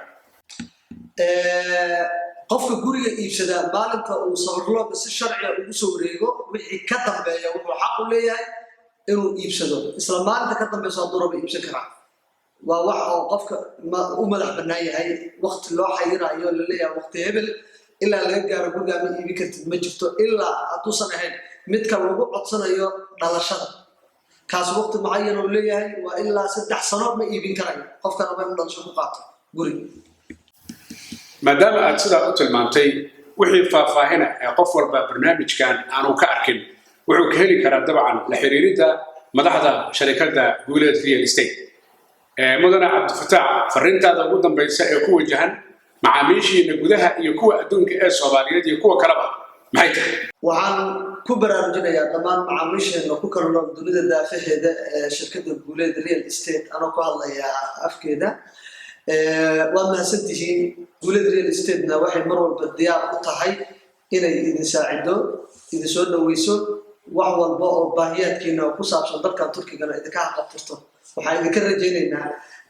Qofka guriga iibsadaa, maalinta uu sabarlooga si sharciga ugu soo wareego wixii ka dambeeya, wuxuu xaq u leeyahay inuu iibsado. Isla maalinta ka dambeyso hadduu rabo iibsan karaa. Waa wax oo qofka u madax bannaan yahay. Waqti loo xayirayo laleeyahay waqti hebel ilaa laga gaaro gurigaa ma iibin kartid ma jirto, ilaa hadduusan ahayn midka lagu codsanayo dhalashada. Kaas waqti mucayan uu leeyahay, waa ilaa 3 sano ma iibin karayo qofka raba inuu dhalasho ku qaato guri. Maadaama aad sidaa u tilmaantay, wixii faahfaahina ee qof walba barnaamijkan aanu ka arkin wuxuu ka heli karaa dabcan la xiriiridda madaxda sharikadda Guuleed Real Estate. Mudane Cabdifataax, fariintaada ugu dambaysa ee ku wajahan macaamiishiina gudaha iyo kuwa adduunka ee Soomaaliyeed iyo kuwa kaleba maxay tahay? Waxaan ku baraarujinayaa dhammaan macaamiisheena ku kala nool dunida daafaheeda ee shirkadda Guuleed Real Estate, anoo ku hadlayaa afkeeda, waad mahadsantihiin. Guuleed Real Estatena waxay mar walba diyaar u tahay inay idin saacido, idin soo dhoweyso, wax walba oo baahiyaadkiina ku saabsan dalkan Turkigana idinka haqabtirto. Waxaan idinka rajaynaynaa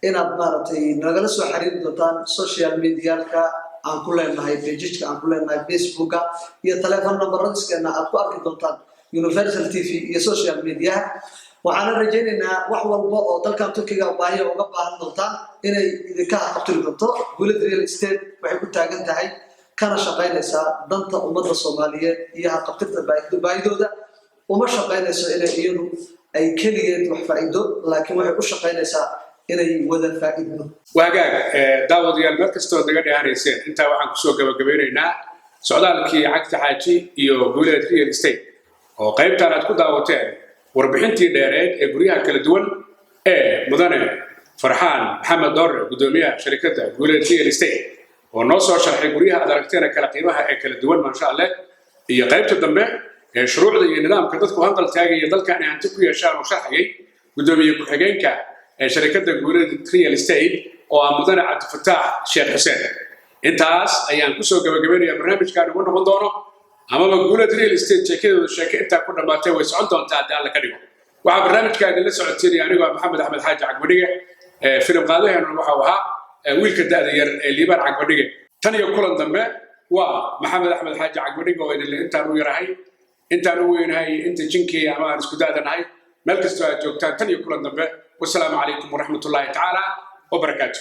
inaad maaragtay nagala soo xiriiri doontaan social medialka aan ku leenahay, pageka aan ku leenahay Facebooka iyo telephone numberadiiskeena aad ku arki doontaan Universal TV iyo social mediaha. Waxaana rajaynaynaa wax walba oo dalkan Turkiga baahiya uga baahan doontaan inay idinka haqabtiri doonto. Guuled Real Estate waxay ku taagan tahay kana shaqaynaysaa danta ummadda Soomaaliyeed iyo haqabtirta baahidooda. Uma shaqaynayso inay iyadu ay keligeed wax faa'iido, laakiin waxay u shaqaynaysaa inay wada faa'iidno. Waa hagaag. Daawadayaal, meel kastoo naga dheehanayseen, intaa waxaan kusoo gabagabeynaynaa socdaalkii Cagta Xaaji iyo Guuleed Real Estate, oo qaybtan aad ku daawateen warbixintii dheereed ee guryaha kala duwan ee mudane Farxaan Maxamed Doore, guddoomiyaha sharikadda Guuleed Real Estate, oo noo soo sharxay guryaha aad aragteen kala qiimaha ee kala duwan, maasha Alleh, iyo qaybta dambe ee shuruucda iyo nidaamka dadku hanqal taagaya dalka inay hanti ku yeeshaan uu sharxayay guddoomiye ku-xigeenka ee sharikadda Guuleed Real Estate, oo ah mudane Cabdifataax Sheekh Xuseen. Intaas ayaan kusoo gabagabaynayaa barnaamijkan ugu noqon doono amaba Guuleed Real Estate sheekadooda. Sheeke intaa ku dhammaatay way socon doontaa haddii Alla ka dhigo. Waxaa barnaamijka idinla socodsiinaya anigoo Maxamed Axmed Xaaji Cagmadhige. Filim qaadaheenuna waxau ahaa wiilka da'da yar ee Liibaan Cagmadhige. Tan iyo kulan dambe, waa Maxamed Axmed Xaaji Cagmadhige oo idinle intaan u yarahay, intaan u weynahay, inta jinkii ama aan isku da'da nahay, meel kastoo aad joogtaan. Tan iyo kulan dambe, wasalaamu calaykum waraxmatullaahi tacaala wabarakaatu.